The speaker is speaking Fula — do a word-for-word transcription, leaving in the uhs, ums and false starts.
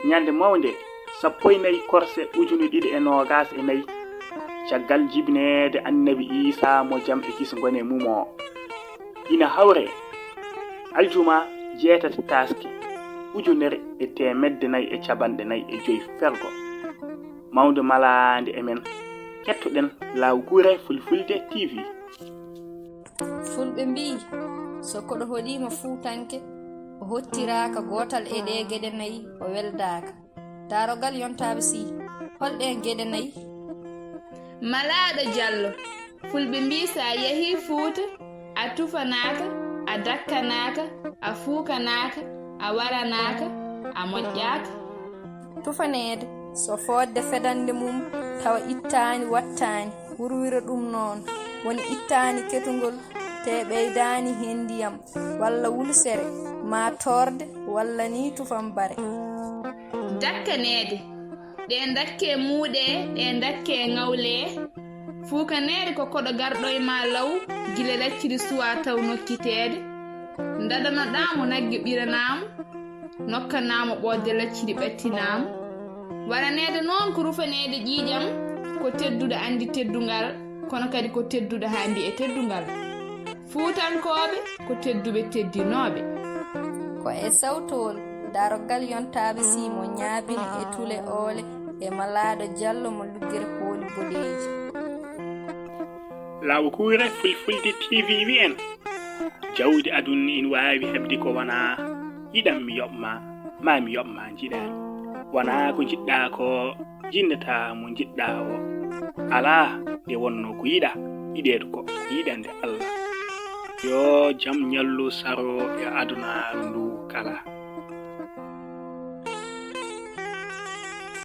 Ñande mawnde sappo e nayi korse ujune ɗiɗi e noogas e nayi, caggal jibineede Annabi Iisaa mo jam e kisngo ne mum o, ina hawree aljuma jeetati taaske ujunere e teemedde nayi e capanɗe nayi e joy fergo. Mawnde malaande e men, kettoɗen Law Gure Fulfulde T V. Fulɓe mbii, so koɗo hoɗiima fuutanke, o hottiraaka gootal e ɗee geɗe nayi, o weldaaka. Daarogal yontaaɓe sii, hol ɗeen geɗe nayi? Malaaɗo Jallo, Fulɓe mbii so a yehii Fuuta, a tufanaaka, a dakkanaaka, a fuukanaaka, a waranaaka, a moƴƴaaka. Tufaneede, so fooɗde fedannde mum tawa ittaani waɗtaani, wurwira ɗum noon, woni ittaani ketungol, tee ɓeydaani heen ndiyam, walla wulsere, maa toorde, walla nii tufambare. Dakkaneede, ɗe dakke muuɗe, ɗe dakke ŋawle. Fuukaneede ko koɗo garɗo e maa law, gila lacciri suwaa taw nokkiteede. Ndadanoɗaa mo nagge ɓiranaa mo, nokkanaa mo ɓoodde lacciri ɓattinaa mo. Waraneede noon ko rufaneede ƴiiƴam, ko tedduɗo anndi teddungal, kono kadi ko tedduɗo haa mbiye teddungal. Fuutankooɓe ko tedduɓe teddinooɓe. Ko e sawtowol Daarogal yontaaɓe sii mo ñaabin e tule oole e Malaaɗo Jallo mo luggere pooli boɗeeji. Law Gure Fulfulde T V wi' en, jawdi aduna ina waawi heɓde ko wonaa yiɗam mi yoɓ ma, maa mi yoɓ ma njiɗaani. Wonaa ko njiɗɗaa ko jinnata mo njiɗɗaa o. Alaa nde wonnoo ko yiɗaa, yiɗeede ko yiɗande Allah. Yo jam ñallu saro e adunaaru ndu kala.